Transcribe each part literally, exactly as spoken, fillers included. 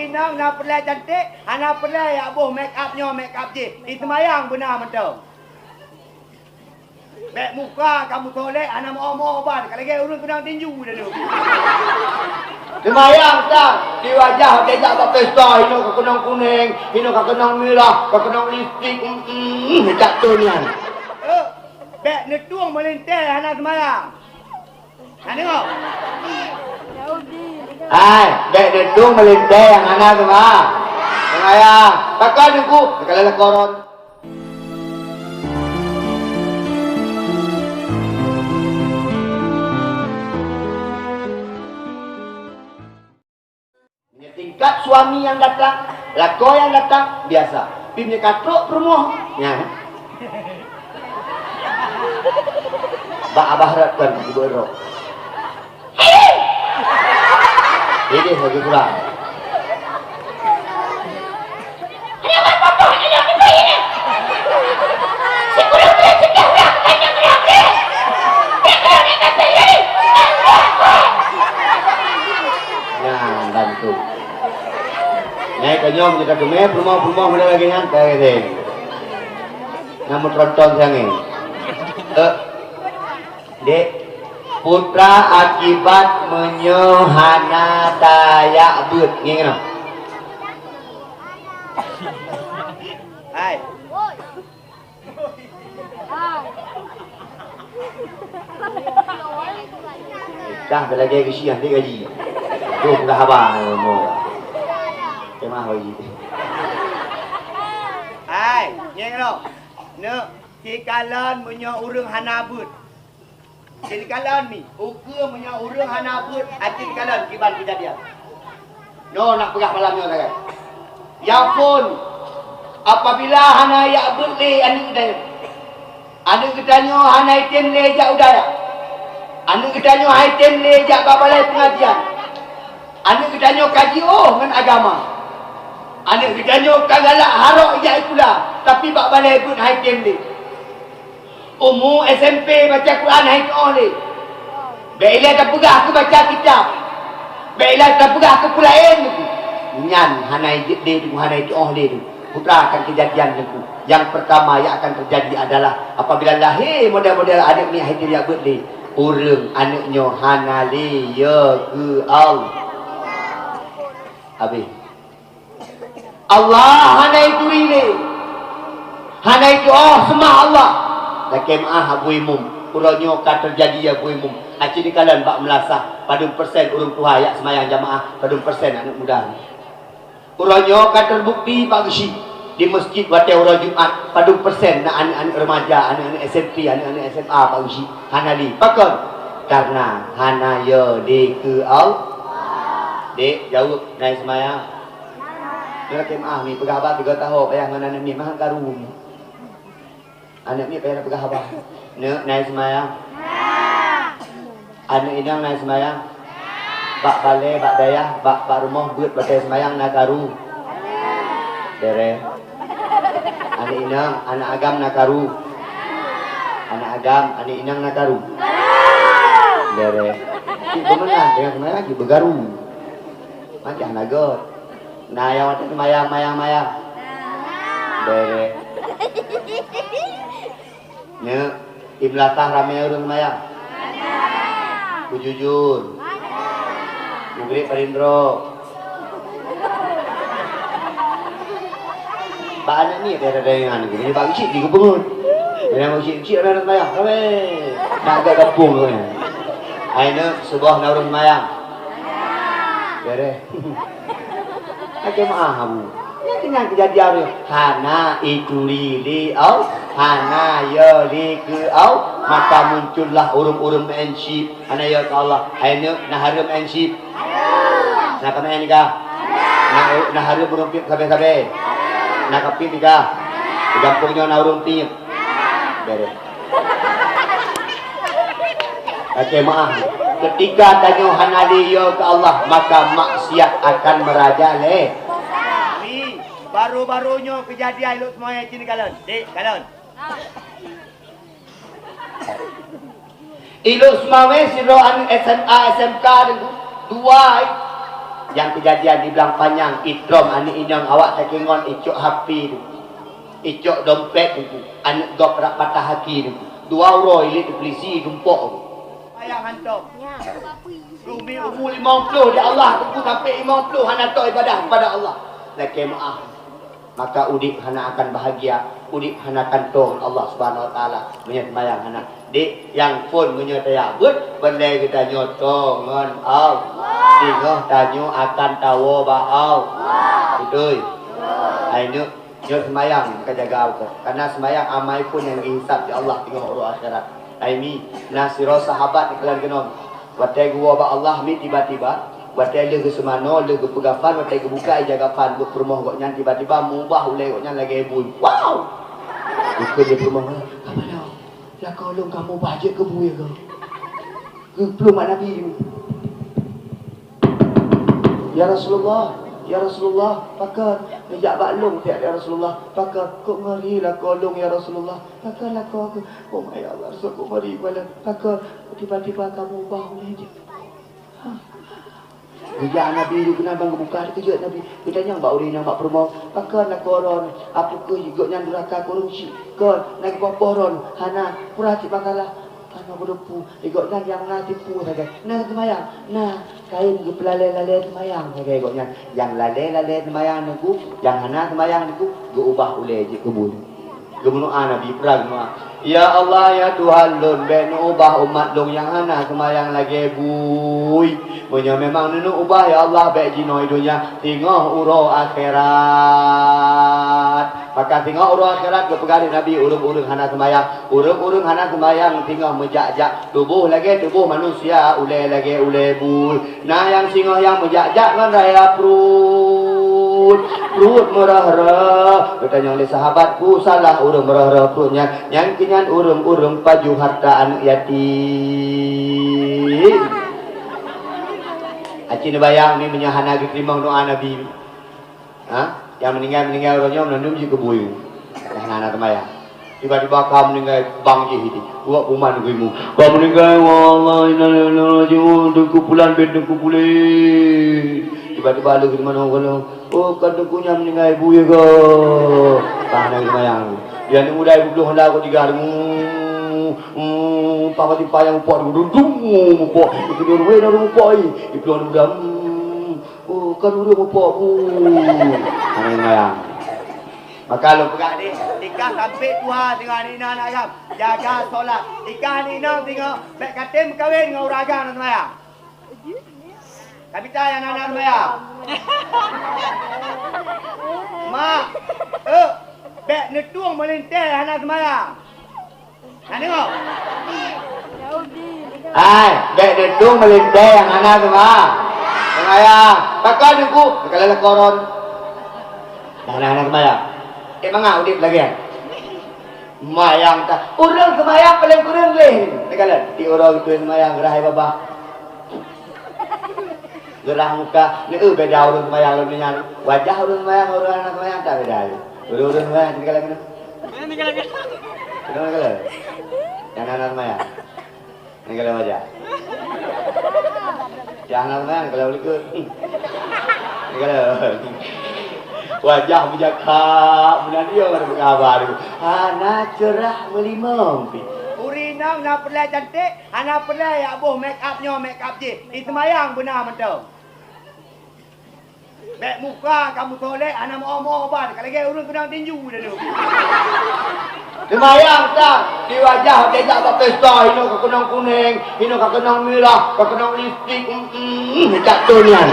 Inong na peureulèe cantik, hana peureulèe jak boh make up nyoe, make up jih. Di seumayang beuna mantong. Bèk muka kamoe solek, hana meu-oh-meu-oh ban, ka lagèe ureueng keunong tinju dah tu. Seumayang, Ustaz, di wajah watèe jak bak pesta, hinoe ka keunong kunèng, hinoe ka keunong mirah, ka keunong lipstik, mm, mm, jak tu nyan. Eh, bèk neutueng meulintèe hana seumayang. Hai, bèk neutueng meulintèe nyang hana seuma-, seumayang. Pakon Teungku? Keukalon lakoe droe. Meunyoe tingkat suami nyang datang, lakoe nyang datang, biasa. Pi meunyoe ka trok peurumoh, nyan. Bak Abah Rot kon geubeurok. Idéh lagèe kurang. Nyan, bantu. Nyai keunyong kita teumé peurumoh-peurumoh model lagèe nyan, teuh. Nyang meutronton siangé. Eh. Dek, putra akibat meunyoe hana tajak beuet, ngieng keunoe. Hai. Dah lagèe geusiah dek gaji. Tuh peugah haba mo. Kemah gaji. Hai, ngieng keunoe. Neuk, sikalon meunyoe ureueng hana beuet. Cit kalon mi, ukeue meunyoe ureueng hana beuet, aci kalon kiban keujadian. Nyoe nak peugah malam nyoe sagai. Ya phôn, apabila hana jak beuet lé aneuk geutanyoe, aneuk geutanyoe hana item lé jak u dayah, aneuk geutanyoe hana item lé jak bak balai peungajian, aneuk geutanyoe ka jiôh ngon agama, aneuk geutanyoe ka galak harok jak sikula, tapi bak balai beuet hana item lé. Umu S M P baca Quran hai tu'oh lé. Bèk ilèe tapeugah keu baca kitab. Bèk ilèe tapeugah keu peulaén. Nyan hana jeuet lé tu, hana tu'oh lé tu. Putra akan keujadian Teungku. Nyang peurtama nyang akan teujadi adalah apabila lahé model-model aneuk nyoe hai teuh jak beuet lé, ureueng aneuk nyoe hana lé yö keu Allah. Habéh. Allah hana ituri lé. Hana itu'oh seumah Allah. Lakèe meu'ah Abu Imum. Uroe nyoe ka teujadi Abu Imum. Aci dikalon bak meulasah. Padum persen ureueng tuha jak seumayang jamaah. Padum persen aneuk muda. Uroe nyoe ka teubukti bak geuchik. Di meuseujid watèe uroe Jumat. Padum persen na aneuk-aneuk remaja, aneuk-aneuk S M P, aneuk-aneuk S M A bak geuchik. Hana lé. Pakon? Karena hana yö lé keu Allah. Dek, jaweueb, na seumayang. Nyoe lakèe meu'ah mi, peugah haba tiga tahun payah ngon aneuk miet, meuhan karu mi. Aneuk miet payah peugah haba. Neuk, na seumayang? Aneuk inong na seumayang? Bak balè, bak dayah, bak, bak rumoh beuet batèe seumayang na karu? Bèrèh. Aneuk inong, aneuk agam na karu? Aneuk agam, aneuk inong na karu? Bèrèh. Cit beumeunang, teungoh seumayang cit beugaru. Macam na göt. Na nyang watèe seumayang, mayang, mayang. Bèrèh. Nyoe, di meulasah ramè ureueng seumayang? Bujur-jur. Mugrib paling droe. Bak aneuk miet ada dayangan lagi. Jadi bak geuchik di geupeungeut. Jadi bak geuchik-geuchik ramè ureueng seumayang. Ramè. Nak agak gampông tu kan. Hai neuk, suboh na ureueng seumayang? Bèrèh. Lakèe meu'ah Abu. Nyan keuh nyan keujadian ureueng. Hana ituri lé Allah, hana yö lé keu Allah, maka muncullah ureueng-ureueng meu'èn chip, hana yö keu Allah. Hai neuk, na hareuem meu'èn chip? Na kameu'èn kah? Na, na hareuem ureueng piep sabe-sabe? Na kapiep kah? Di gampông nyoe na ureueng piep? Bèrèh. Lakèe meu'ah, keutika tanyoe hana lé yö keu Allah, maka maksiat akan meurajalela. Mi, baru-baru nyoe keujadian ilok seumayang cit kalon. Dek, kalon. Ilok seumayang sidroe aneuk S M A, S M K, dua. Nyang keujadian di Blang Panyang, itrôm aneuk inong awak takeungon icok H P tu, icok dompet tu, aneuk gob rab patah aki tu. Dua uroe ilét di polisi geumpok tu. Ayang hantom. Umi umu limong ploh di Allah, teungku sampai limong ploh hana tok ibadah kepada Allah. Lakée meu'ah. Maka udép hana akan bahagia, udép hana akan tô ngon Allah Subhanahu Wa Taala meunyoe seumayang hana. Dek, nyang phon meunyoe tajak beuet, peureulée geutanyoe tô ngon Allah. Singoh tanyoe akan tawoe bak Allah. Beutôi? Hai neuk, nyoe seumayang ka jaga ukeue. Karena seumayang amai phon nyang geuhisab di Allah singoh uroe akhirat. Hai mi, na sidroe sahabat nyang keulan keunoe. Watée geuwoe bak Allah mi tiba-tiba, watée lheueh geuseumanoe, lheueh geupeugafan, watée geubuka ija gafan buet peurumoh gobnyan, tiba-tiba meubah ulée gobnyan lagée bui. Wow! Geukheun lé peurumoh, "Haba lôn, lakoe lôn ka meubah jeuet keu bui keuh." Geuplueng bak Nabi. "Ya Rasulullah, ya Rasulullah, pakon?" "Neujak bak lôn piak, ya Rasulullah." "Pakon?" "Kok ngeuri lakoe lôn, ya Rasulullah." "Pakon lakoe keuh?" "Oh my Allah, Rasul, kok ngeuri bala." "Pakon?" "Tiba-tiba ka meubah ulée jeuet." Geujak Nabi, keunan ban geubuka, dikeujot Nabi. Geutanyong bak ureueng inong bak peurumoh, "Pakon lakoe droeneuh? Apeukeue gobnyan duraka keu ureueng chik? Kon na geupoh-poh droeneuh?" "Hana." "Peue cit masalah?" "Hana beuteupeue." "Gobnyan nyang na tipu sagai." "Na seumayang?" "Na." Kain geupeulalée-lalée seumayang sagai gobnyan. Nyang lalée-lalée seumayang neugub, nyang hana seumayang neugub, geuubah ulée jeuet keu bui. Geumeudoá Nabi, peurang meudoá, "Ya Allah, ya Tuhan lôn, bék neuubah umat lôn nyang hana seumayang lagée bui. Meunyoe memang neuneuk ubah, ya Allah, bék jinoe donya, singoh uroe akhirat." Maka singoh uroe akhirat geupeugah lé Nabi, ureueng-ureueng hana seumayang, ureueng-ureueng hana seumayang singoh meujak-jak, tuboh lagée tuboh manusia, ulée lagée ulée bui. Na nyang singoh nyang meujak-jak ngon raya pruet, pruet meurah-rah. Geutanyong lé sahabat, "Peue salah ureueng meurah-rah pruet nyan?" "Nyang keu nyan ureueng-ureueng pajoh hareuta aneuëk yatim." Aci neubayang mi meunyoe hana geuteurimong doá Nabi. Ha? Nyang meuninggai-meuninggai uroe nyoe meunandum jih keu bui. Nyang hana seumayang. Tiba-tiba ka meuninggai bang jih itu. Buat kuman keu imeum. Ka meuninggai, "Wallah, inna lillahi wa inna ilaihi raji'un." Teungku pulan bin teungku pulan. Tiba-tiba leuh di mana kala. Oh, kan teungku nyan meuninggai bui ke. Ka hana seumayang. Dia ni muda ibu puluh hana kau tiga. Hmm, hmm, papa tipa yang upok duduk, upok. Itu dia ruwe dah upok ni. Ibu puluh muda. Hmm. Oh, kan ureueng mupok bu. Hana seumayang. Maka lôn peugah deh, ikah sampai tuha singoh aneuk inong aneuk agam, jaga solat. Ikah aneuk inong singoh bék katem meukawen ngon ureueng agam hana seumayang. Ka mita nyang hana seumayang. Mak, euk, bék neutueng meulintée hana seumayang. Na deungoe? Hai, bék neutueng meulintée nyang hana seuma-, seumayang. Pakon Teungku? Keukalon lakoe droen. Nyang hana seumayang. Eh, mangat udeb lagée nyan. Seumayang ta-, ureueng seumayang paleng kureueng lé. Keukalon, di uroe geutôi seumayang, geurhah babah. Geurhah muka, neu beda ureueng seumayang lom nyan. Wajah ureueng seumayang, ureueng hana seumayang tak beda. Ureueng-ureueng seumayang tinggai lagoe nyoe. Tinggai lagoe. Nyang hana seumayang. Tinggai wajah. Nyang hana seumayang tinggai likot. Tinggai. Wajah beujakak, meunan dia baru haba tu. Hana cerah meulimong pih. Ureueng inong na peureulée cantik, hana peureulée jak boh make up nyoe make up jih. Iseumayang beuna mantong. Bék muka kamoe solek hana meu-oh-meu ban, ka lagée ureueng keunong tinju dah tu. Seumayang ta, di wajah watée jak bak pesta, hinoe ka keunong kuneng, hinoe ka keunong mirah, ka keunong lipstik, mm, mm, jak tu nyan.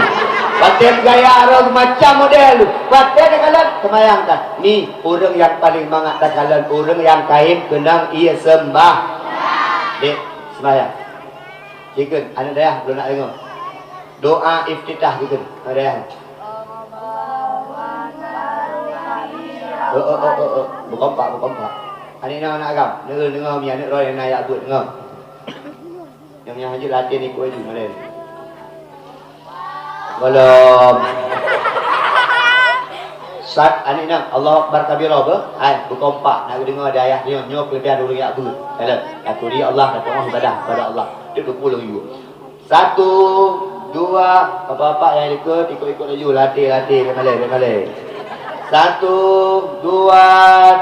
Watée gaya roh macam model, watée takalon, seumayang ta. Ni, ureueng nyang paleng mangat takalon, ureueng nyang kayém keunong ie seumbah. Dek, seumayang. Sikheun, aneuk dayah, lôn nak deungoe. Doa iftitah sikheun, aneuk dayah. Oh, oh, oh, oh, oh. Beukompak, beukompak. Aneuk inong aneuk agam, deungoe, deungoe, mi aneuk droe nyang na jak beuet, deungoe. Nyang, nyang hanjeuet latihan ikot laju, malée. Gohlom. Sat, aneuk inong, Allahu Akbar kabira beuh. Hai, beukompak, nak geudeungoe di ayah nyoe, nyoe keuleubehan ureueng jak beuet. Kalon, taturi Allah, tateu'oh ibadah kepada Allah. Deuek geupeu lôn yue. Satu, Dua, bapak-bapak nyang ikot, ikot-ikot laju, latih-latih, bèk malèe, bèk malèe. Satu, dua,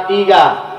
tiga.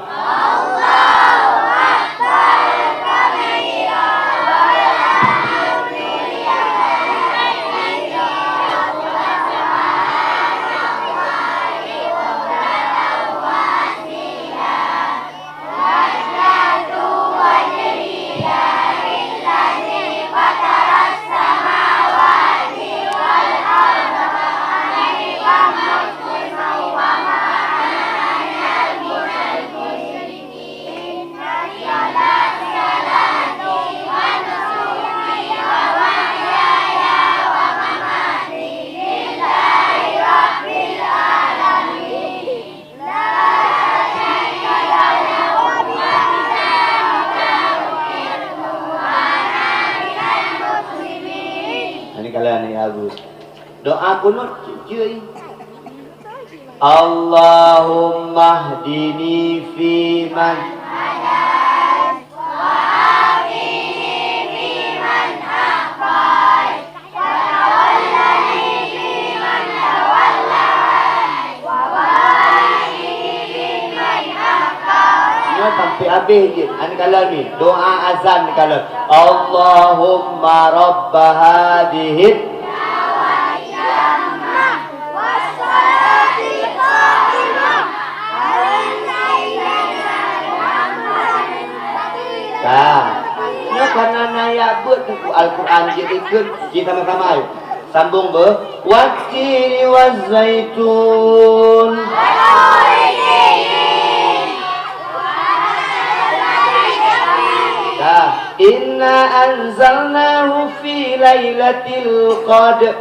Ini kalian ni Abu. Doa kunut, cuy. Allahumma hdini fi man Nyoe sampai habéh jeuet. An kalon ni, doa azan ni kalon. Allahumma rabba hadhihi. Ka. Nyoe kana na ya beuet Teungku Al-Quran jeuet ikheun, jih sama-sama, ayo. Sambung beuh. Wattini wazzaitun. Ka. Inna anzalnahu fi lailatul qadr.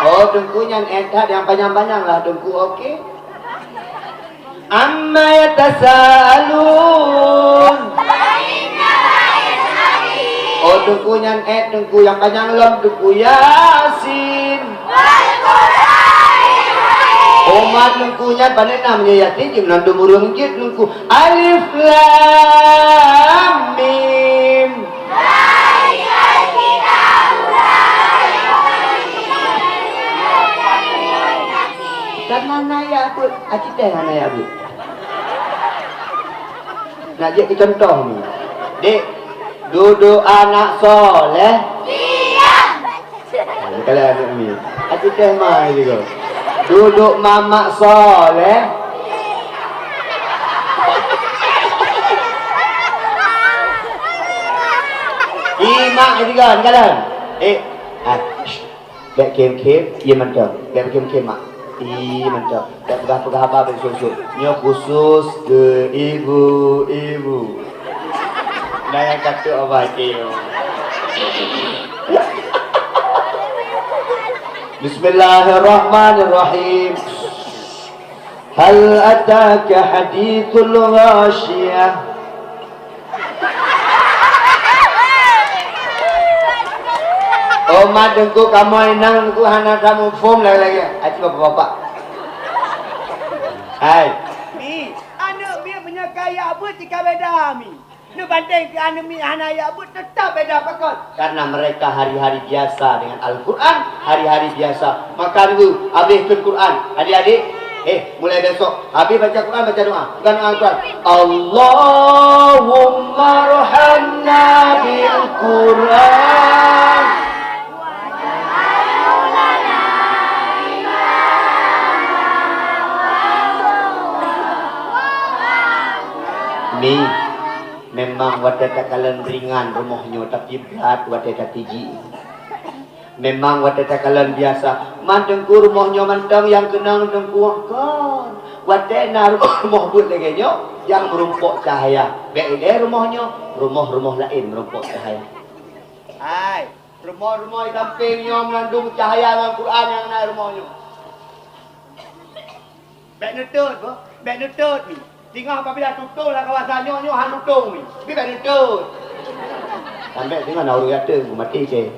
Oh, Teungku nyan eh that nyang panyang-panyang lah Teungku, oke. Amma yatasaalun. Oh, Teungku nyan eh Teungku nyang panyang lom Teungku Yasin. Umat Teungku nyan pané na meunyoe Yasin, jih meunan dum ureueng jeuet Teungku. Alif Lam Mim. Kan hana ya beuet, aci teh hana ya beuet. Nak jeuet keu contoh ni. Dek, dudoe anak soleh. Nah, ni kalau anak ni. Aci teh mai juga. Dudoe mamak soleh. Imak juga, ni kalau. Eh, ah, shh. Bèk khém-khém, ié mantong. Bèk khém-khém, mak. Ié mantong. Bèk peugah-peugah haba bèk sôk-sôk. Nyoe khusus keu ibu-ibu. Nah, nyang ka trôk haba keu nyoe. Bismillahirrahmanirrahim. Hal ataka haditsul ghasyiyah. Oh, mat Teungku, kamoe inong Teungku hana tamuphom lagèe-lagèe. Aci bapak-bapak. Hai. Mi, aneuk miet meunyoe ka ya beuet cit ka beda, Mi. Neubandéng keu aneuk miet hana ya beuet, teutap beda pakon. Karena mereka hari-hari biasa dengan Al-Quran, hari-hari biasa. Maka dulu, habéh kheun Quran. Adik-adik, eh, mulai besok, habéh baca Quran, baca doa. Bukan doa Al-Quran. Allahumma rahamna bil Quran. Mi. Memang watèe takalon ringan rumoh nyoe, tapi brat watèe tatiji. Memang watèe takalon biasa. Man Teungku rumoh nyoe mantong nyang keunong Teungku kon. Watèe na rumoh beuet lagèe nyoe, nyang meurumpok cahya. Bèk ilèe rumoh nyoe, rumoh-rumoh laén meurumpok cahya. Hai, rumoh-rumoh di sampéng nyoe meurandum cahya ngon Quran nyang na rumoh nyoe. Bèk neutot, boh. Bèk neutot, Mi. Singoh apabila tutong lam kawasan nyoe, nyoe han tutong, Mi. Tapi bèk neutot. Sampai singoh na ureueng gata, maté cit.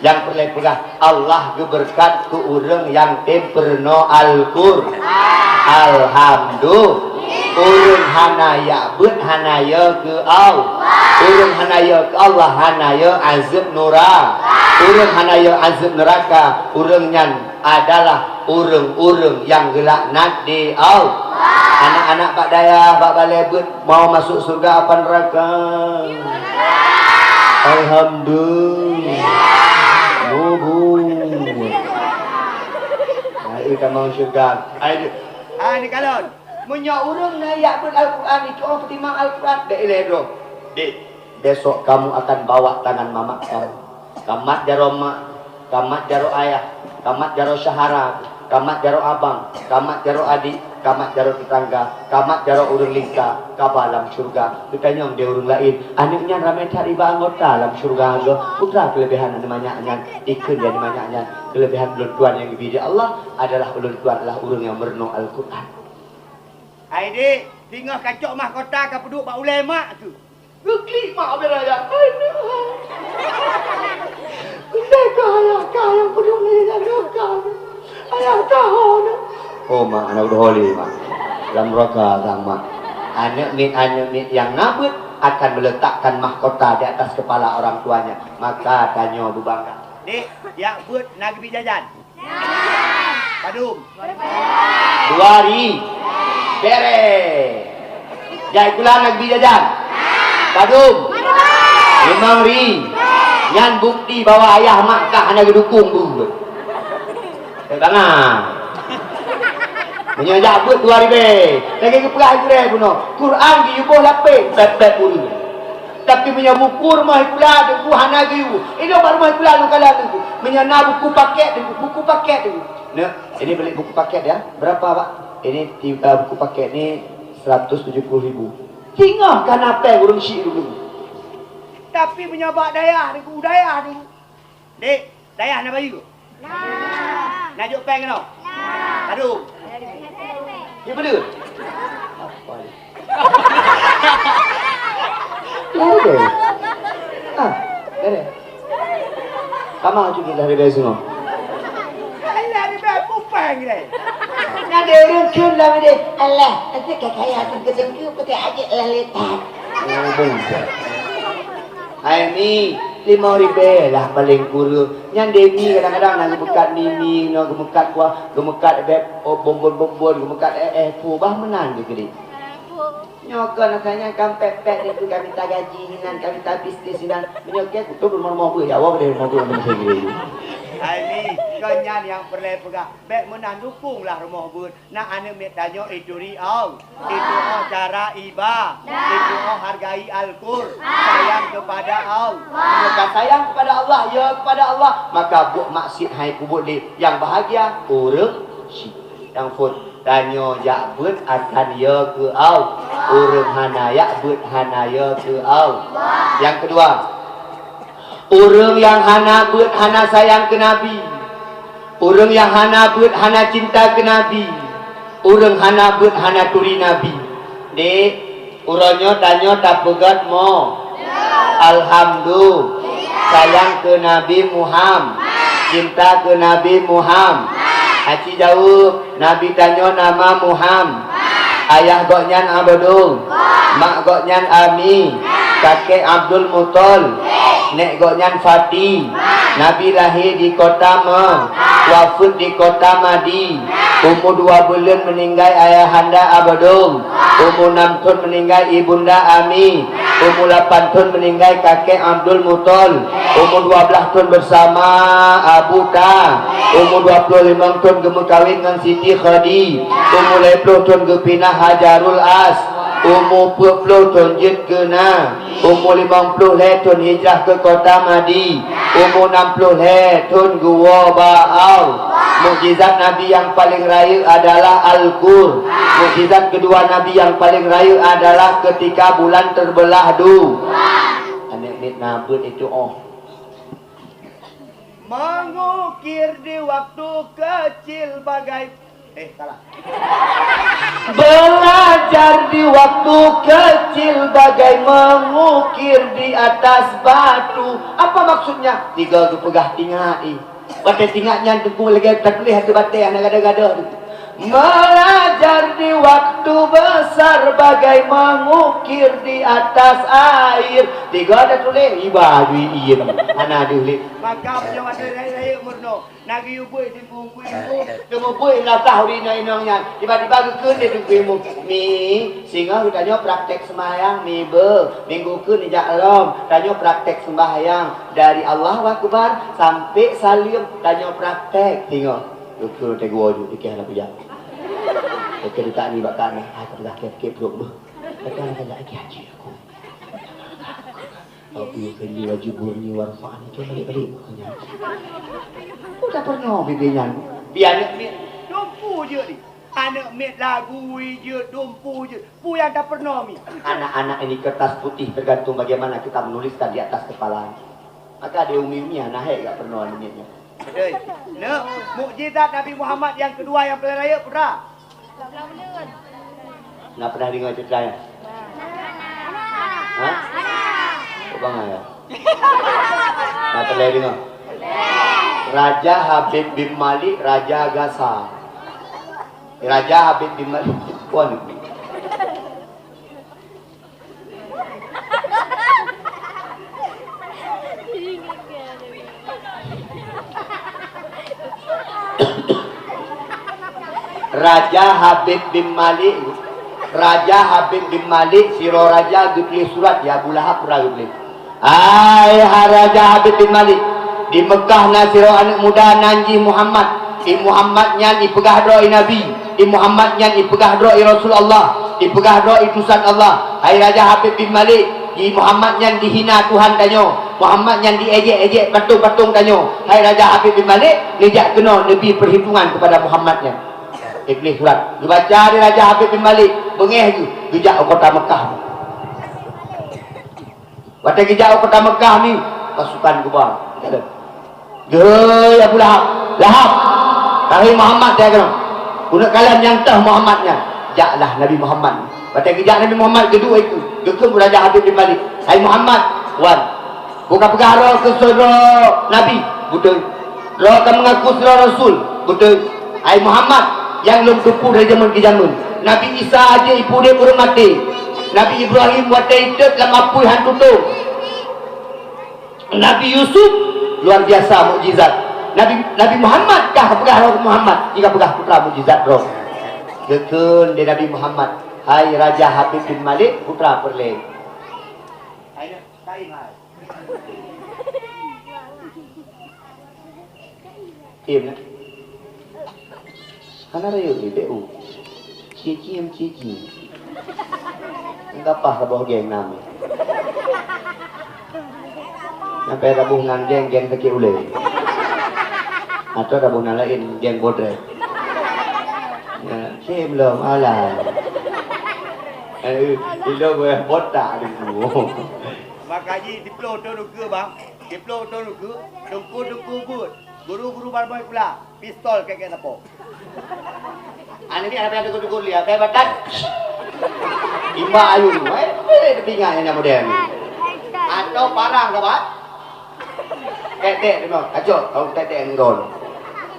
Nyang peureulèe peugah, Allah geubeureukat keu ureueng nyang tem peurunoe Al-Qur-, Alhamdulillah. Ureuëng hana jak beuet hana yö keu Allah. Ureuëng hana yö keu Allah hana yö azeueb nura. Ureuëng hana yö azeueb neuraka, ureuëng nyan adalah ureuëng-ureuëng nyang geulaknat di Allah. Anak-anak bak dayah, bak balée beuet mau masuk syeuruga apa neuraka? Alhamdulillah. Mubur. Hai, ka mau syeuruga. Hai, di- Ah, ni kalon. Meunyoe ureuëng na jak beuet Al-Quran, itu orang peutimang Al-Quran, dek ilée droe. Dek, besok kamu akan bawa tangan mamak kamu. Kamat jaroe mak, kamat jaroe ayah, kamat jaroe syahara, kamat jaroe abang, kamat jaroe adik, kamat jaroe tetangga, kamat jaroe ureuëng lingka, kaba lam syeuruga. Geutanyong di ureuëng laén, aneuëk nyan ramé that iba anggota lam syeuruga, putra keuleubiehan aneuëk manyak nyan, ikheun di aneuëk manyak nyan, keuleubiehan ulôn tuan nyang geubri di Allah adalah ulôn tuan adalah ureuëng nyang meurunoe Al-Quran. Hai dek, singoh kacok mahkota ka peuduek bak ulée mak tu. Geuklik mak bela ya. Hai dek. Benda ka ayah ka yang peuduek ni yang ka. Ayah ka ho na. Oh mak, anak udah holi mak. Lam raka sang mak. Anak mit anak mit yang nabut akan meletakkan mahkota di atas kepala orang tuanya. Maka tanyoe beubangga. Dek, jak beuet na geubri jajan. Padum. Dua ri. Bereh. Jak sikula na geubri jajan. Padum. Limong ri. Nyan bukti bahwa ayah mak kah hana geudukung bu. Teuka na. Meunyoe jak beuet dua ribée, lagée geupeugah gurée bunoe, Quran geuyue boh lapéh, pet-pet ureuëng. Tapi meunyoe buku rumoh sikula teungku hana geuyue, ilong bak rumoh sikula lôn kalon teungku. Meunyoe na buku paket teungku, buku paket teungku. Nah, ini beli buku paket ya. Berapa, Pak? Ini tiga buku paket ni seratus tujuh puluh ribu. Singoh ka na péng ureuëng syik dulu. Tapi meunyoe bak dayah teungku, dayah teungku. Dek, dayah na bayeue? Na. Na jok péng keunoe? Na. Padum? Di mana? Apa ni? Ada. Ah, ada. Kama tu kita dari Besno. Alah, di Besno péng ni. Ada rukun lah dia. Alah, nanti kakak yang tengke-tengke putih aja lalitan. Oh, bungsa. Hai Mi, limong ribée lah paleng kureueng. Nyan demi kadang-kadang na geumeukat mimi, na geumeukat kuah, geumeukat beb, oh, bonbon-bonbon, geumeukat eh, eh, pu, bah meunan geuh keudeh. Nyoe kon asai nyan kan pet-pet itu ka mita gaji hinan, ka mita bisnis hinan. Meunyoe keu kutob rumoh-rumoh beuet, ya Allah, deh rumoh beuet. Hai Mi, kon nyan nyang peureulée peugah, bék meunan dukunglah rumoh beuet. Na aneuk miet tanyoe ituri au. Itu oh cara iba. Itu oh hargai Al-Qur. Sayang kepada Allah. Maka sayang kepada Allah, ya kepada Allah, maka buet maksiat hai peubuet lé. Yang bahagia ureuëng syik. Yang phon tanyoe jak beuet akan ya keu au. Ureuëng hana jak beuet hana ya keu au. Yang kedua, ureuëng yang hana beuet hana sayang keu Nabi. Ureuëng nyang hana beuet hana cinta keu Nabi, ureuëng hana beuet hana turi Nabi. Dek, uroe nyoe tanyoe tapeugét mo. Alhamdulillah. Sayang keu Nabi Muham. Cinta keu Nabi Muham. Aci jaweueb, Nabi tanyoe nama Muham. Ayah gobnyan Abdul, mak gobnyan Ami, kakek Abdul Muthalib, nek gobnyan Fati. Nabi lahé di kota Mekah, wafeuet di kota Madi. Umu dua buleuen meuninggai ayahanda Abdul, umu nam thon meuninggai ibunda Ami, umu lapan thon meuninggai kakek Abdul Muthalib, umu dua blaih thon beusama Abu Ta, umu dua ploh limong thon geumeukawen ngon Siti Khadi. Umu lhée ploh thon geupinah Hajarul As. Umu peuet ploh thon jeuet keu na. Umu limong ploh lhée thon hijrah keu kota Madi. Umu nam ploh lhée thon geuwoe bak Allah. Mukjizat Nabi nyang paleng rayeuk adalah Al-Qur. Mukjizat keudua Nabi nyang paleng rayeuk adalah keutika bulan teubeulah dua. Aneuk miet na beuet itu oh. Mengukir di waktu kecil bagai, eh, salah. Belajar di waktu kecil bagai mengukir di atas batu. Apa maksudnya? Tiga geupeugah tingat, eh. Batée tingat nyan teungku lagée tatuléh ateueh batée hana gadoh-gadoh tu. Belajar di waktu besar bagai mengukir di atas air. Tiga ada tulis, iba dui iem. Hana deuh lé. Maka meunyoe ada rayeuk-rayeuk meurunoe, na geuyue bui teungku-teungku imum. Teuma bui lasah ureueng inong-inong nyan. Tiba-tiba geukheun lé teungku imum, "Mi, singoh geutanyoe praktek sembahyang, Mi, beu. Minggu keu neujak lom, tanyoe praktek sembahyang dari Allahu Akbar sampai saleuem, tanyoe praktek." Singoh. Dokto teugoe ju, dikeh hana kujak. Dokto ditak ni bak kana, hai ka peugah keu pruet beuh. Kata hana kujak lagi haji aku. Aku keu ni wajib burni warfa'ni tu balik-balik makanya. Udah pernah bibi nyan. Bi aneuk miet dumpu jeuet ni. Aneuk miet lagu jeuet dumpu jeuet. Pu nyang ka pernah mi. Anak-anak ini kertas putih tergantung bagaimana kita menuliskan di atas kepala. Maka di umi-umi hana hai gak pernah aneuk miet nyan. Betul. Neuk, mukjizat Nabi Muhammad yang kedua yang paling raya pernah. Na pernah deungoe ceurita nyan? Ha? Kok bangai ya? Na pernah deungoe? Raja Habib bin Malik, Raja Gasa. Raja Habib bin Malik, puan. Raja Habib bin Malik, Raja Habib bin Malik, sidroe raja geutuléh surat, ya Abu Lahab pura geutuléh. Hai ha-, Raja Habib bin Malik, di Mekah na sidroe aneuk muda nan jih Muhammad. I Muhammad nyan ipeugah droe i Nabi, i Muhammad nyan ipeugah droe i Rasul Allah, ipeugah droe i utusan Allah. Hai Raja Habib bin Malik, i Muhammad nyan dihina Tuhan tanyoe, Muhammad nyan diejek-ejek patong-patong tanyoe. Hai Raja Habib bin Malik, neujak keunoe neubi peuhitungan keupada Muhammad nyan. Dituléh surat. Geubaca lé Raja Habib bin Malik, beungéh geuh, geujak u kota Mekah. Watée geujak u kota Mekah ni, pasukan geuba. Geuhôi Abu Lahab, "Lahab, keuhai Muhammad," dia kheun. Keuneuk kalon nyang teuh Muhammad nyan. Jaklah Nabi Muhammad. Watée geujak Nabi Muhammad, geuduek iku, geukheun bak Raja Habib bin Malik, "Hai Muhammad, wan, buka peugah droe keu sidroe nabi, beutôi. Droe ka meungaku sidroe rasul, beutôi. Hai Muhammad, nyang lôn teupeue dari jameun keu jameun. Nabi Isa jeuet ipeudép ureuëng maté. Nabi Ibrahim watée itot lam apui han tutong. Nabi Yusuf luar biasa mukjizat. Nabi, Nabi Muhammad kah peugah roh Muhammad, jika peugah putra mukjizat roh." Geukheun lé Nabi Muhammad, "Hai Raja Habib bin Malik, putra peureulée." Hai, hai. Iem, nah. Hana rayeuk ni, B U. Cie-cie, cie-cie. Enggak pah saboh geng nami. Sampai rabuh nan geng, geng sakét ulée. Atau rabuh nan laén, geng bodrek. Ya, cie belum, alah. Eh, ilo boleh botak dulu. Maka jih, diploh thon ukeue, bang. Diploh thon ukeue, teungku-teungku buet. Guru-guru barmoi pula, pistol kèk-kèk sapo. Aneuk miet hana payah tegur-tegur lé, payah batat. Imbak ayun, eh, boleh teupingat nyang model ni. Atau parang ka, Bang? Tek-tek tu, kacok, kau tek-tek ngon.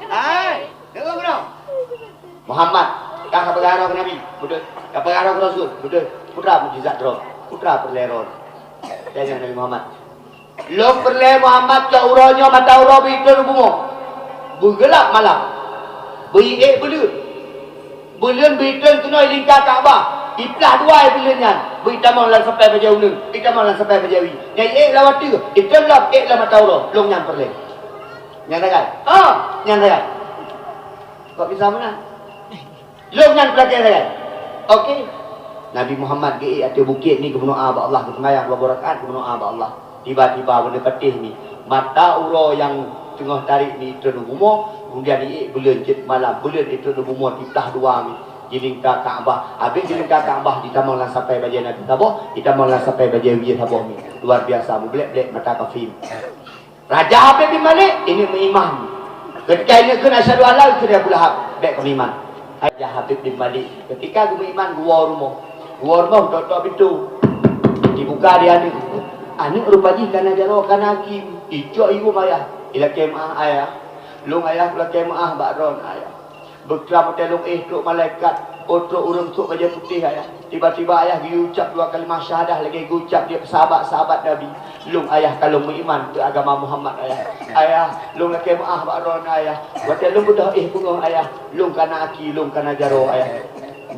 Hai, dengar belum? Muhammad, ka peugah droe keu Nabi, beutôi. Ka peugah droe keu Rasul, beutôi. Putra mukjizat droe, putra peureulèe droe. Tanya Nabi Muhammad. Lôn peureulèe Muhammad cok uroe nyoe mata uroe beuiton u bumoe. Beugeulap malam. Beuiék buleuen. Buleuen beuiton keunoe lingka Ka'bah. Iplah dua buleuen nyan. Beuitamong lam sapai bajèe uneuen. Itamong lam sapai bajèe wie. Nyan iék lam ateueh. Iton lom, ék lam mata uroe. Lôn nyan peureulèe. Nyan sagai. Ah, nyan sagai. Kok bisa meunan? Lôn nyan peulakèe sagai. Oke. Nabi Muhammad geuék ateueh bukét ni geumeudoa bak Allah, geuseumayang dua boh rakaat geumeudoa bak Allah. Tiba-tiba bak patéh ni, mata uroe nyang teungoh tarék ni iton u bumoe, kemudian iék buleuen cit malam, buleuen iton u bumoe tiplah dua ni, jilingka Ka'bah. Habéh jilingka Ka'bah jitamong lam sapai bajèe Nabi saboh, jitamong lam sapai bajèe wie saboh ni. Luar biasa, meublek-blek mata kafé. Raja Habib bin Malik, ini meuiman. Ketika ini kheun asyhadu an la ilaha illallah, Abu Lahab, bèk kamoe iman. Raja Habib bin Malik, ketika geumeuiman, geuwoe rumoh. Geuwoe rumoh, tok-tok pintoe. Dibuka di aneuk. Aneuk rupa jih kana jaroe, kana akim. Icok ibu ayah. Ilakèe meu'ah ayah. Lôn ayah kulakèe meu'ah bak droen ayah. Beuklam watèe lôn éh trok malaikat, oh trok ureueng sôk bajèe putéh ayah. Tiba-tiba ayah geuyue ucap dua kalimah syahadah lagèe geucap di sahabat-sahabat Nabi. Lôn ayah ka lôn meuiman keu agama Muhammad ayah. Ayah, lôn lakèe meu'ah bak droeneuh ayah. Watèe lôn beudôh éh beungoh ayah, lôn kana aki, lôn kana jaroe ayah.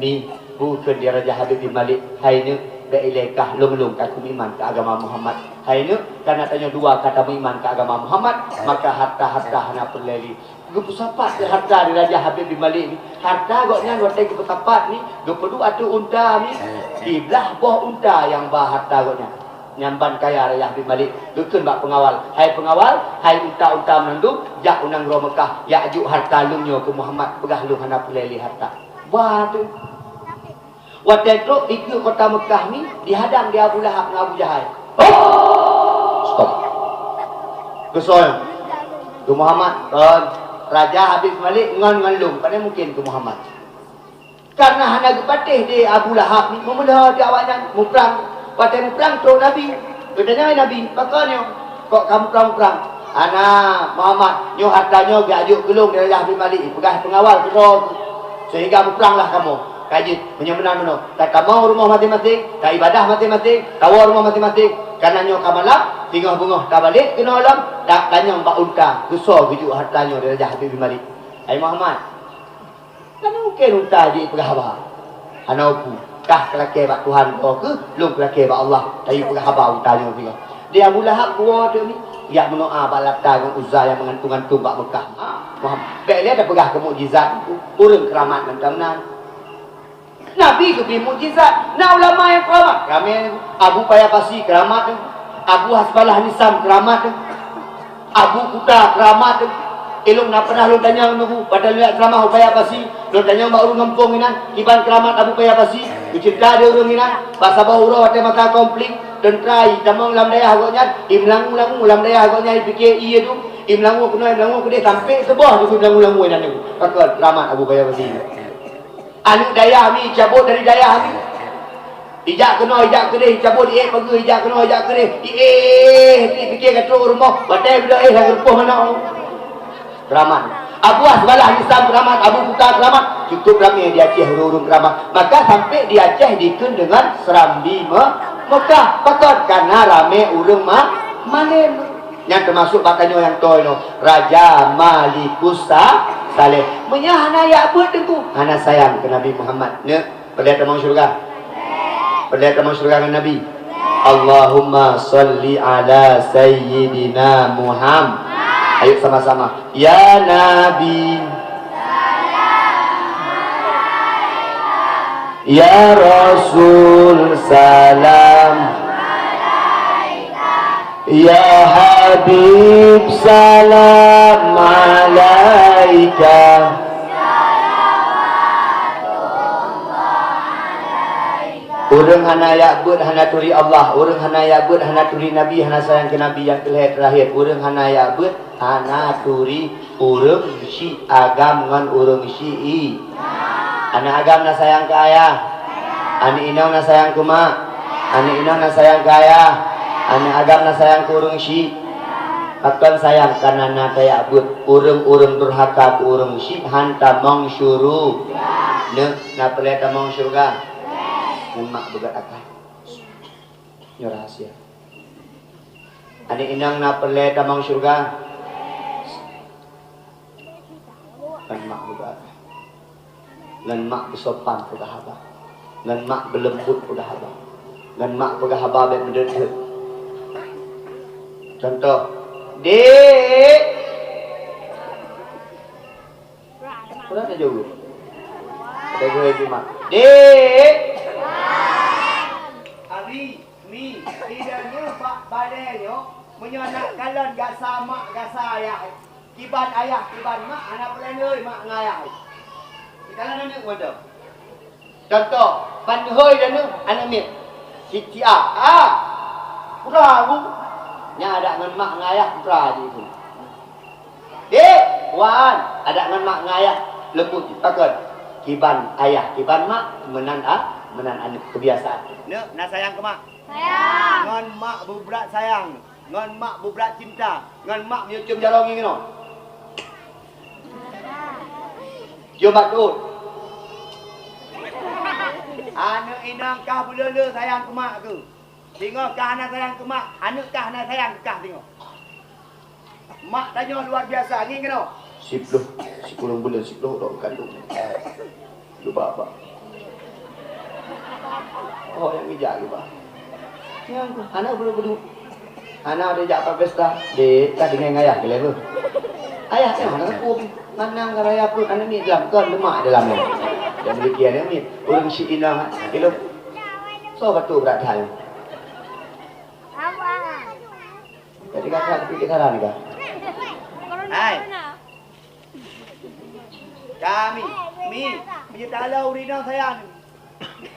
Mi, bukon di Raja Habib bin Malik, hai neuk, bèk ilèe kah lôn-lôn ka kumeuiman keu agama Muhammad. Hai neuk, kana tanyoe dua ka tameuiman keu agama Muhammad, maka harta-harta hana peureulèe lé. Geupeusapat keu harta di Raja Habib bin Malik ni. Harta gobnyan watèe geupeusapat ni, geupeuduek ateueh unta ni, siblah boh unta nyang ba harta gobnyan. Nyan ban kaya Raja Habib Malik, geukheun bak peungawal, "Hai peungawal, hai unta-unta meunandum, jak u nanggroe Meukah, jak jok harta lôn nyoe keu Muhammad, peugah lôn hana peureulèe lé harta." Ba teuh. Watèe trok dikeue kota Meukah ni, dihadang di Abu Lahab ngon Abu Jahal. "Hop! Stop! Keusoe nyoe? Keu Muhammad, kon. Raja Habib Malik ngon, ngon lôn, pane mungken keu Muhammad." Kareuna hana geupatéh di Abu Lahab ni, meumeulhô di awaknyan, muprang. Watèe muprang trok Nabi. Geutanyong lé Nabi, "Pakon nyoe?" Kok ka muprang-muprang? "Hana, Muhammad, nyoe harta nyoe geujak jok keu lôn di Raja Habib Malik, peugah peungawal keudroe keuh, seuhingga mupranglah kamoe. Ka jeuet, meunyoe meunan meunoe, tatamong u rumoh maséng-maséng, taibadah maséng-maséng, tawoe rumoh maséng-maséng. Kareuna nyoe ka malam, singoh beungoh tabalek keunoe lom, ta-, tanyong bak unta, keusoe geujok harta nyoe di Raja Habib bin Malik." "Hai Muhammad, hana mungken unta jeuet peugah haba. Hana upu. Kah keulakèe bak Tuhan droe keuh, lôn keulakèe bak Allah. Tayue peugah haba unta nyoe sigoe." Di Abu Lahab geuwoe teuk ni, jak meudoa bak Lata ngon Uzza nyang meugantung-gantung bak Meukah. Ha, Muhammad. Bèk lé tapeugah keu mukjizat, ureueng keuramat mantong nan. Nabi geubri mukjizat. Na ulama nyang keuramat. Ramè Abu Paya Pasi keuramat. Abu Hasbalah Nisam keuramat. Abu Kuta keuramat. Ilôn na pernah lôn tanyong nyoe, padahai lôn jak ceramah u Paya Pasi, lôn tanyong bak ureueng gampông inan, kiban keuramat Abu Paya Pasi, geuceurita di ureueng inan, bak saboh uroe watèe masa konflik, teuntra jitamong lam dayah gobnyan, jimeulangu-langu lam dayah gobnyan, jipike ié dum, jimeulangu keunoe, jimeulangu keudeh, sampoe suboh jimeulangu-langu inan nyoe. Pakon keuramat Abu Paya Pasi. Aneuk dayah mi, cabot dari dayah mi. Ijak keunoe, ijak keudeh, icabot, iék pageue, ijak keunoe, ijak keudeh, iék, dipike ka trok u rumoh, watèe beudôh éh lagèe rupoh manok. Keuramat. Abu Hasbalah Nisam keuramat, Abu Kuta keuramat, cukup ramè di Aceh ureueng-ureueng keuramat. Maka sampoe di Aceh dikheun deungon Serambi Me-, Mekah. Pakon? Kareuna ramè ureueng ma-, malém. Nyan teumasuk bak tanyoe nyang toe nyoe, Raja Malikus Sa-, Saleh. Meunyoe hana jak beuet teungku, hana sayang keu Nabi Muhammad. Neuk, peureulèe tamong syeuruga? Peureulèe tamong syeuruga ngon Nabi? Allahumma shalli ala sayyidina Muhammad. Ayo sama-sama. Ya Nabi. Ya Rasul salam. Ya Habib salam alaika. Ureueng hana jak beuet hana turi Allah, ureueng hana jak beuet hana turi Nabi, hana sayang keu Nabi nyang keu lhèe teurakhir, ureueng hana jak beuet hana turi ureueng syiek, agam ngon ureueng syiek. Aneuk agam na sayang keu ayah. Aneuk inong na sayang keu mak. Aneuk inong na sayang keu ayah. Aneuk agam na sayang keu ureueng syiek. Pakon sayang? Kareuna na tajak beuet ureueng-ureueng durhaka keu ureueng syiek han tamong syuru-, neuk, na peureulèe tamong syeuruga? Ngon mak beugöt akai. Nyoe rahasia. Aneuk inong na peureulèe tamong syeuruga? Ngon mak beugöt. Ngon mak beusopan peugah haba. Ngon mak beuleumbot peugah haba. Ngon mak peugah haba bèk meudeuet-deuet. Contoh, "Dek!" Udah ada jaweueb. Ada gurèe Jumat. "Dek!" Ari, Mi, sidang nyoe bak balèe nyoe, meunyoe aneuk kalon gasa mak, gasa ayah, kiban ayah, kiban mak, hana peureulèe mak ngon ayah. Dikalon aneuk mantong. Contoh, ban hôi dan aneuk miet. Siti A. A. Putra, Bu. Nyan adak ngon mak ngon ayah putra jih tu. Dek, wan, adak ngon mak ngon ayah leumbot jih. Pakon? Kiban ayah, kiban mak, meunan a-, meunan aneuk, keubiasaan. Neuk, na sayang keu mak? Sayang. Ngon mak beubrat sayang, ngon mak beubrat cinta, ngon mak meunyoe cium jaroe ngieng inoe. Jom bak tuet. Aneuk inong kah beuleu-leu sayang keu mak keuh. Singoh kah hana sayang keu mak, aneuk kah hana sayang keu kah singoh. Mak tanyoe luar biasa, ngieng keunoe. Siploh, sikureueng buleuen siploh lom kandong. Luba-ba. Oh, nyang ijak luba. Nyang hana beudôh-beudôh. Hana ada jak pat pesta. Dek, ka deungon ayah keu lé beuh. Ayah nyoe hana sapeue. Manang ka raya peuet aneuk miet dalam, kon lemak dalam nyoe. Dan demikian aneuk miet. Ureueng syiek inong, ha, kilo. Soe batuk brat hai? Jadi kakak pikir saran kah? Hai. Kami, mi, meunyoe talo ureueng inong sayang.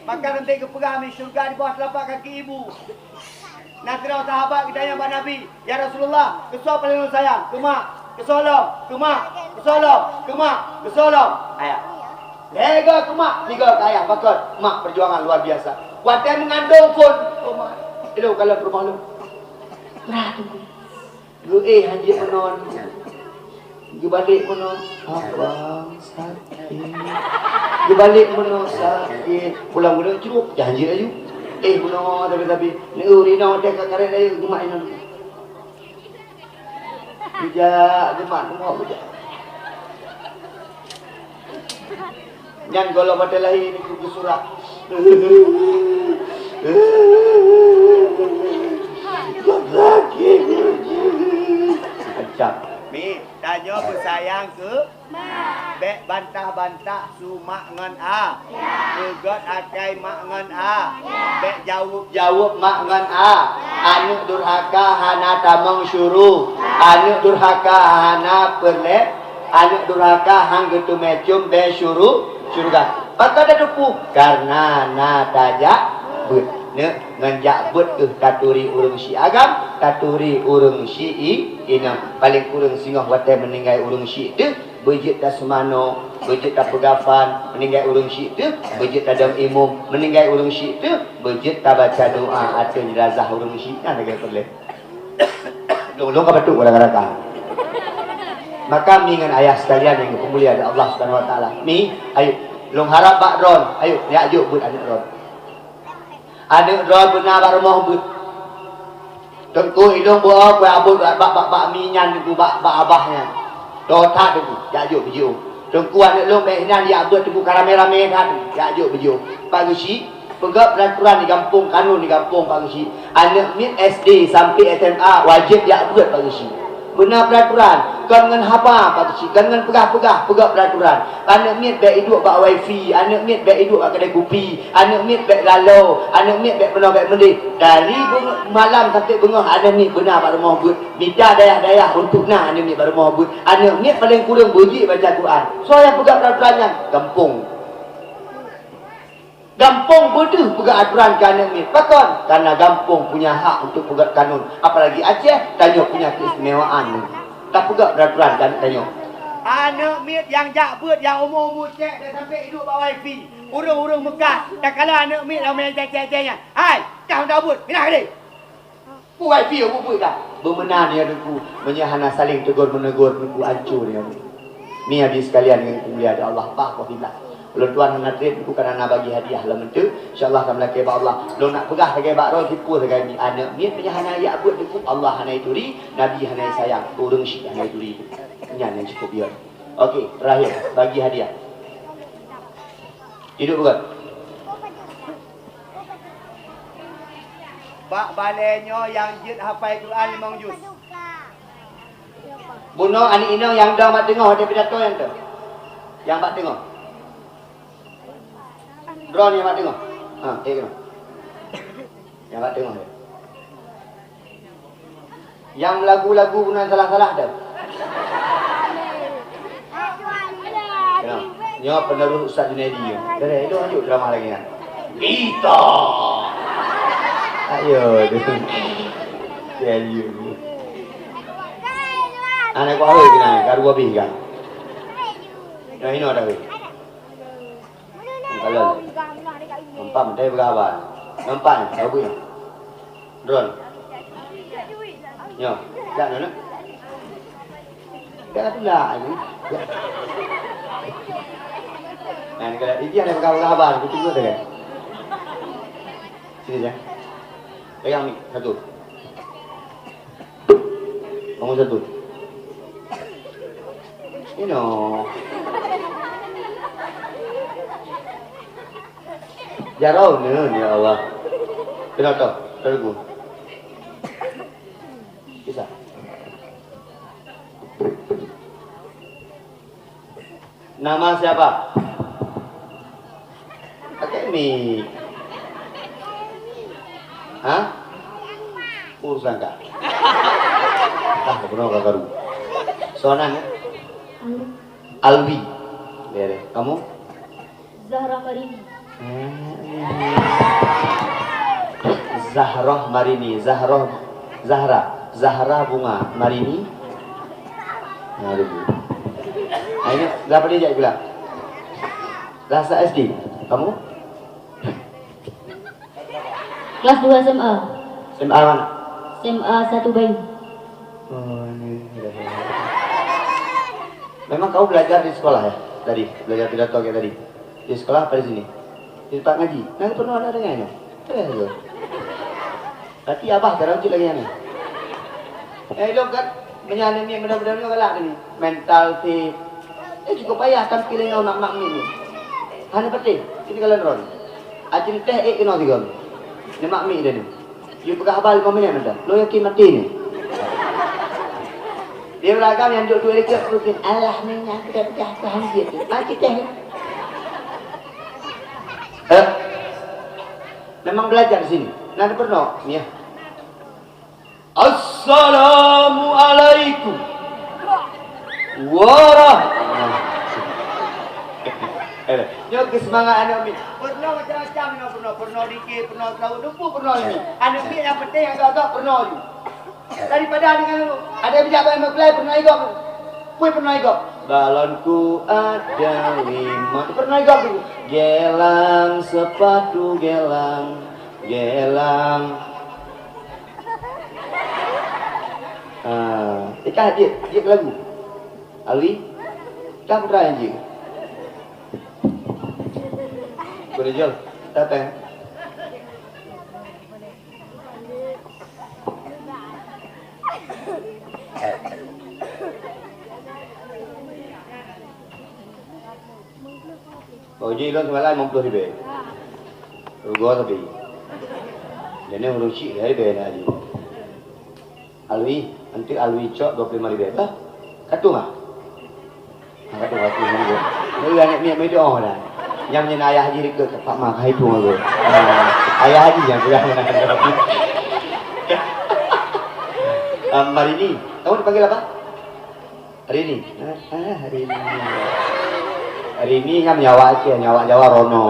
Maka nanti geupeugah mi syurga di bawah telapak kaki ibu. Na sidroe sahabat geutanyong bak Nabi, "Ya Rasulullah, keu soe paléng lôn sayang? Keu mak, keu soe lom, keu mak, keu soe lom, keu mak, keu soe lom?" Ayah. Lhèe goe keu mak, sigoe keu ayah. Pakon? Mak perjuangan luar biasa. Watèe meungandong phon, "Oh mak, ilôn kalon peurumoh lôn." Brat teungku. Geuéh hanjeuet meunoe. Geubalek meunoe, abang sakét. Geubalek meunoe, sakét. Pulang meunoe, crup, hanjeuet laju. Éh meunoe, tapi-tapi. Neueu rinong watèe ka karét laju, geumat inong. Geujak, geumat, geumat, geujak. Nyan gohlom watèe lahé nyoe geusurak. Sakét. Macam. Mi, tanyoe beusayang keu mak. Bèk bantah-bantah su mak ngon a. Peugöt akai mak ngon a. Bèk jaweueb-jaweueb mak ngon a. Aneuk durhaka hana tamong syuru. Aneuk durhaka hana peureulèe. Aneuk durhaka han geuteumé com bèe syuru-, syeuruga. Pakon tateupeue? Kareuna na tajak beuet. Neuk ngon jak beuet keuh taturi ureueng syiek agam, taturi ureueng syiek i-, inong. Paléng kureueng singoh watèe meuninggai ureueng syiek teuh, beujeuet taseumanoe, beujeuet tapeugafan, meuninggai ureueng syiek teuh, beujeuet tadong imum, meuninggai ureueng syiek teuh, beujeuet tabaca doa ateueh jenazah ureueng syiek nyan lagèe peureulèe. Lôn, lôn ka batuk gara-gara ka. Maka mi ngon ayah sekalian nyang dipeumulia lé Allah Subhanahu wa Taala. Mi, ayo, lôn harap bak droen, ayo, jak jok beuet aneuk droen. Aneuk droen beuna bak rumoh beuet. Teungku, ilôn beuo kue abot bak, bak, bak, bak mi nyan teungku, bak, bak abah nyan. Toh that teungku, jak jok beujiôh. Teungku, aneuk lôn bèk inan jak beuet teungku, ka ramé-ramé that teungku, jak jok beujiôh. Pak Geuchik, peugöt peuraturan di gampông, kanun di gampông, Pak Geuchik. Aneuk miet S D sampai S M A wajéb jak beuet, Pak Geuchik. Beuna peuraturan, kon ngon haba, Pak Geuchik, kon ngon peugah-peugah, peugöt peuraturan. Aneuk miet bèk iduek bak wifi, aneuk miet bèk iduek bak keudè kupi, aneuk miet bèk lalo, aneuk miet bèk meunoe bèk meudéh. Dari beungoh, malam sampai beungoh aneuk miet beuna bak rumoh beuet. Mita dayah-dayah untuk na aneuk miet bak rumoh beuet. Aneuk miet paléng kureueng beujeuet baca Quran. Soe nyang peugöt peuraturan nyan? Gampông. Gampông beudeuh peugah aturan keu aneuk miet. Pakon? Karena gampông punya hak untuk peugah kanun. Apalagi Aceh, tanyoe punya keistimewaan. Tapeugah peraturan keu aneuk tanyoe. Aneuk miet nyang jak beuet, nyang umu-umu cek dan sampai iduek bak wifi. Ureueng-ureueng Mekah, takalon aneuk miet lam meuja cek-cek nyan. Hai, kah meutabeuet, pinah keudeh. Kuwai piôh bubui ka. Beumeunan ya Teungku, meunyoe hana saling tegur-menegur Teungku, ancô nyoe. Ni habéh sekalian nyang dimuliakan Allah, bah kafillah. Ulôn tuan hana trép Teungku, karena na bagi hadiah lom enteuk. Insyaallah ka meulakée bak Allah. Lôn nak peugah lagée bak droe sipue sagai mi aneuk miet, meunyoe hana jak beuet Teungku, Allah hana ituri, Nabi hana sayang, ureueng syiek hana ituri. Nyan nyang cukup biar. Oke, terakhir, bagi hadiah. Hidup bukan? Bak balée nyoe nyang jeuet hafai Quran limong juz. Bunoe aneuk inong nyang dong bak teungoh, ada pidato nyang tu. Nyang bak teungoh. Droeneuh nyang bak teungoh. Ha, eh, kena. Nyang bak teungoh dia. Nyang lagu-lagu bunoe salah-salah dah. Ya. Nyoe penerus Ustaz Junaidi. Dah, dah, itu lanjut drama lagi kan. Kita. Ayo, tu. Ayo. Anak kuah oi kena, karu habis kan. Nah, ini ada weh. Kalon. Nampak meutai beuraba. Nampak ni, bagus ni. Drone. Nyo, jak nyo, nak. Jak tu lah, ni. Jak. Nah, ini kalau ini ada pegang haba, aku tunggu deh. Sini ya. Pegang ni satu. Bangun satu. Inoe. Jaroe neuh, ya Allah. Keunoe toh, teureung. Bisa. Nama siapa? Pakai mic. Hah? Urusan kah? Ah, benar kah karu? Soalan ya? Alwi. Bere. Kamu? Zahra Marini. Zahroh Marini, Zahroh, Zahra, Zahra Bunga Marini. Nah, dulu. Nah, ini berapa dia jak bilang? Bahasa S D. Kamu? Kelas dua S M A. S M A mana? S M A satu Bayu. Oh, ini. Memang kamu belajar di sekolah ya? Tadi, belajar pidato kayak tadi. Di sekolah apa di sini? Di tempat ngaji. Nah, pernah ada dengannya? Eh, lo. Tapi abah kadang cit lagi ni. Eh, lo kan, menyang ni, mudah-mudahan lo galak ni. Mental ti. Eh, cukup payah tampil dengan anak mak ni. Hana peuteh, sini kalian ron. Acil teh, eh, kena tiga. Ni mak mi dah ni. You peugah haba lima minit mantong. Lo yakin mati ni? Dia beragam yang duduk-duduk dekat, mungkin, "Alah, ni yang kita peugah Tuhan dia tu." Mati teh. Eh? Memang belajar di sini. Nah, ada pernah, ya. Assalamualaikum warah-, eh, nyoe keu seumangat aneuk miet. Peurunoe macam-macam nyoe peurunoe. Peurunoe dikit, peurunoe seulaweuet, dumpeue peurunoe nyoe. Aneuk miet nyang penting agak-agak peurunoe nyoe. Daripada dengan ada bijak bayang meukeulai peurunoe igop. Pui peurunoe igop. Balonku ada lima. Peurunoe igop tu. Gelang sepatu gelang, gelang. Ah, ikah jeuet, jeuet keu lagu. Alwi, ikah putra nyang jeuet. Boleh jol, datang. Bak uji lôn seumalam limong ploh ribèe. Rugoe sabe. Jadi ureueng chik ribèe na jih. Alwi, nanti Alwi cok dua puluh lima ribèe bah. Katu mah. Ha, katu, katu, monggo. Ni aneuk miet meudoh dah. Nyang nyan ayah jih rikot kat Pak Ma, hai tu monggo. Ha, ayah jih nyang peugah meunan. Am, Marini, kamu dipanggil apa? Rini. Ah, ah, Rini. Rini kan nyawa Aceh, nyawa Jawa Rono.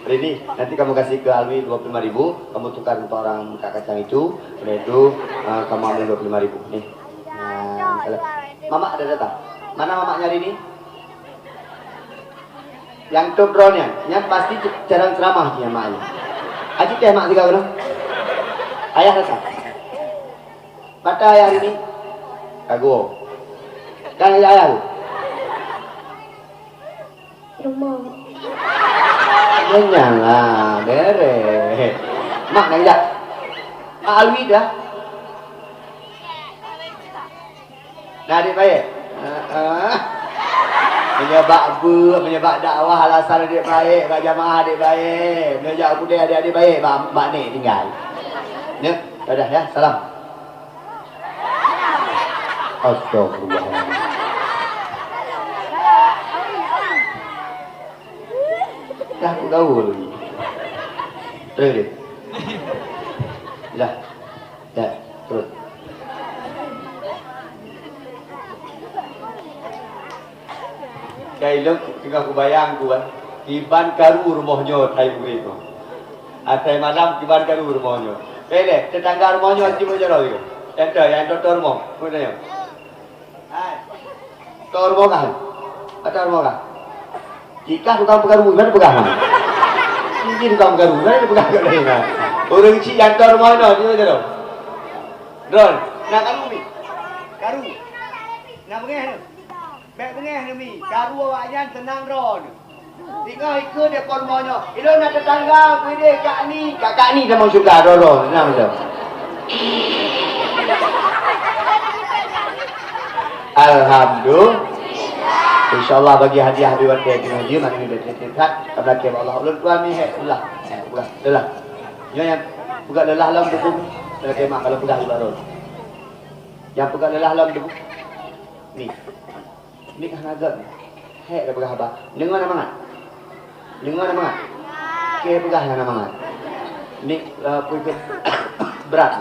Rini, nanti kamu kasih ke Alwi dua puluh lima ribu, kamu tukar untuk orang buka kacang itu, udah itu, ah, kamu ambil dua puluh lima ribu. Nih. Nah, kalau Mamak ada datang. Mana mamaknya Rini? Yang top draw-nya, yang pasti jarang ceramah dia mak ni. Aji teh mak tiga kena. Ayah datang. Mata ayah ini. Kagok. Dan ayah ayah tu. Rumah. Kenyang lah, beres. Mak nak jak. Mak Alwi dah. Nah, adik baik. Heeh. Meunyoe bak beuet, meunyoe bak dakwah, alasan adik baik, bak jamaah adik baik. Meunyoe jak u keudè adik-adik baik, bak, bak nek tinggai. Nyoe, dadah ya, salam. Astagfirullah. Dah aku gaul lagi. Terus dia. Dah. Ya, terus. Kai lôn teungoh kubayang ku, eh. Kiban karu rumoh nyoe, hai murit nyoe. Asai malam kiban karu rumoh nyoe. Kai lé, tetangga rumoh nyoe cuba jaroe juga. Nyang tu, nyang tu, tu rumoh. Pun tanya. Hai. Kau rumoh kah? Kata rumoh kah? Jika tukang peukaru, mana peugah mah? Ini tukang peukaru, mana peugah kat lain mah? Ureueng cik nyang tu rumoh nyoe, cuba jaroe. Drone, nak karu ni? Karu. Nak peugah tu? Bék beungéh neumi, karu awaknyan seunang droe. Singoh ikheun di pon rumoh nyoe, "Ilôn na teutangga, peue deh Kak Ni?" "Kak, Kak Ni tamong syeuruga, droe-droe, seunang droe." Alhamdulillah. Insya Allah bagi hadiah di watèe teungoh jeuem, aneuk miet that. Kamoe lakèe bak Allah, ulôn tuan ni, hei, ulah. Eh, ulah, ulah. Nyoe nyang peugah leulah lom tubuh. Lakèe mak kalau peugah ibarat. Nyang peugah leulah lom tubuh. Ni. Ni hana gèt. Hek dah peugah haba. Deungoe na mangat. Deungoe na mangat. Oke, peugah hana mangat. Ni, eh, peue keu brat.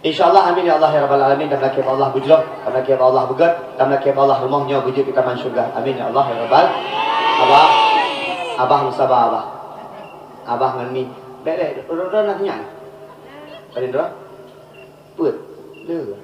Insya Allah, amin ya Allah ya Rabbal Alamin. Tameulakèe bak Allah beujroh, tameulakèe bak Allah beugèt, tameulakèe bak Allah rumoh nyoe beujeuet keu taman syeuruga. Amin ya Allah ya Rabbal. Abah, Abah meusaba Abah. Abah ngon Mi. Bèk, bèk, droe-droe na sinyak. Paling droe? Peuet. Le.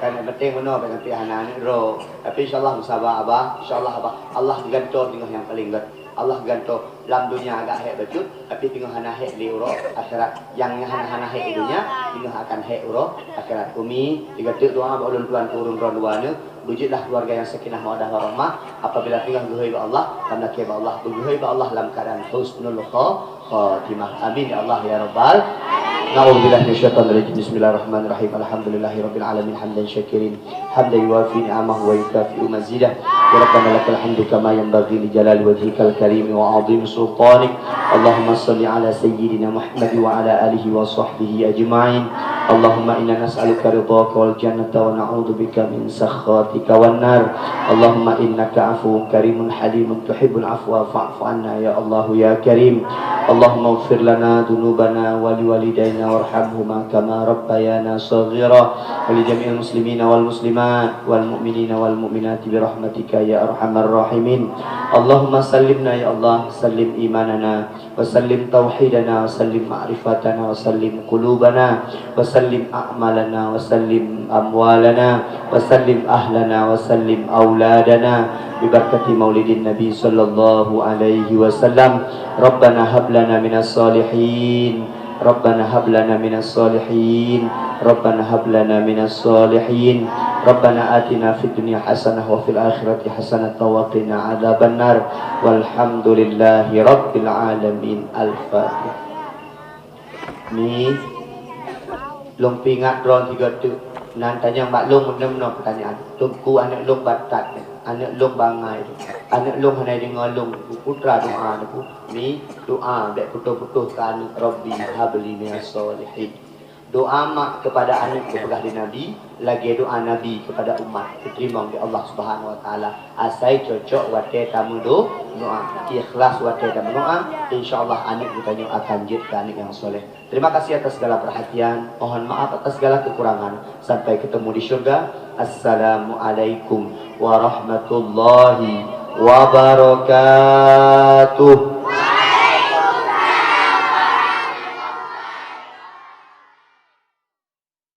Kan penting meunoe bèk sampai hana aneuk droe. Tapi insya Allah meusaba Abah, insya Allah Abah. Allah geugantoe teungoh nyang paleng gèt. Allah geugantoe lam dunia agak hek bacut, tapi teungoh hana hek lé uroe akhirat. Nyang hana-hana hek di dunia, teungoh akan hek uroe akhirat. Umi, sigoe teuk doa bak ulôn tuan keu ureueng droe dua nyoe, beujeuetlah keuluwarga nyang sakinah mawaddah warahmah. Apabila teungoh geuhôi bak Allah, tameulakèe bak Allah, beugeuhôi bak Allah lam keuadaan husnul kha-, khatimah. Amin ya Allah ya Rabbal. A'udzubillahi minasyaitonirrajim. Bismillahirrahmanirrahim. Alhamdulillahirabbil alamin, hamdan syakirin. حمدا يوافي نعمه ويكافئ مزيده. يا ربنا لك الحمد كما ينبغي لجلال وجهك الكريم وعظيم سلطانك. اللهم صل على سيدنا محمد وعلى آله وصحبه أجمعين. اللهم إنا نسألك رضاك والجنة ونعوذ بك من سخطك والنار. اللهم إنك عفو كريم حليم تحب العفو فاعف عنا يا الله يا كريم. اللهم اغفر لنا ذنوبنا ولوالدينا وارحمهما كما ربيانا صغيرا. ولجميع المسلمين والمسلمات والمؤمنين والمؤمنات برحمتك يا أرحم الراحمين. اللهم سلمنا يا الله، سلم إيماننا، وسلم توحيدنا، وسلم معرفتنا، وسلم قلوبنا، وسلم أعمالنا، وسلم أموالنا، وسلم أهلنا، وسلم أولادنا، ببركة مولد النبي صلى الله عليه وسلم. ربنا هب لنا من الصالحين. ربنا هب لنا من الصالحين. ربنا هب لنا من الصالحين. ربنا آتنا في الدنيا حسنة وفي الآخرة حسنة وقنا عذاب النار. والحمد لله رب العالمين. الفاتحة. Mi, lôn peuingat droe sigoe teuk. Nan tanyong bak lôn meunyoe-meunyoe peutanyaan. Teungku, aneuk lôn ban that, aneuk lôn bangai, aneuk lôn hana deungoe lôn, putra doa Teungku. Mi, doa bèk putôh-putôh keu aneuk, Rabbi habli minas shalihin. Doa mak kepada aneuk geupeugah lé Nabi, lagèe doa Nabi kepada umat, geuteurimong lé Allah Subhanahu wa Taala. Asai cocok watèe tameudo-, doa, ikhlas watèe tameudoa, insya Allah aneuk geutanyoe akan jeuet keu aneuk nyang soleh. Terima kasih atas segala perhatian, mohon maaf atas segala kekurangan. Sampai ketemu di syurga. Assalamualaikum warahmatullahi wabarakatuh.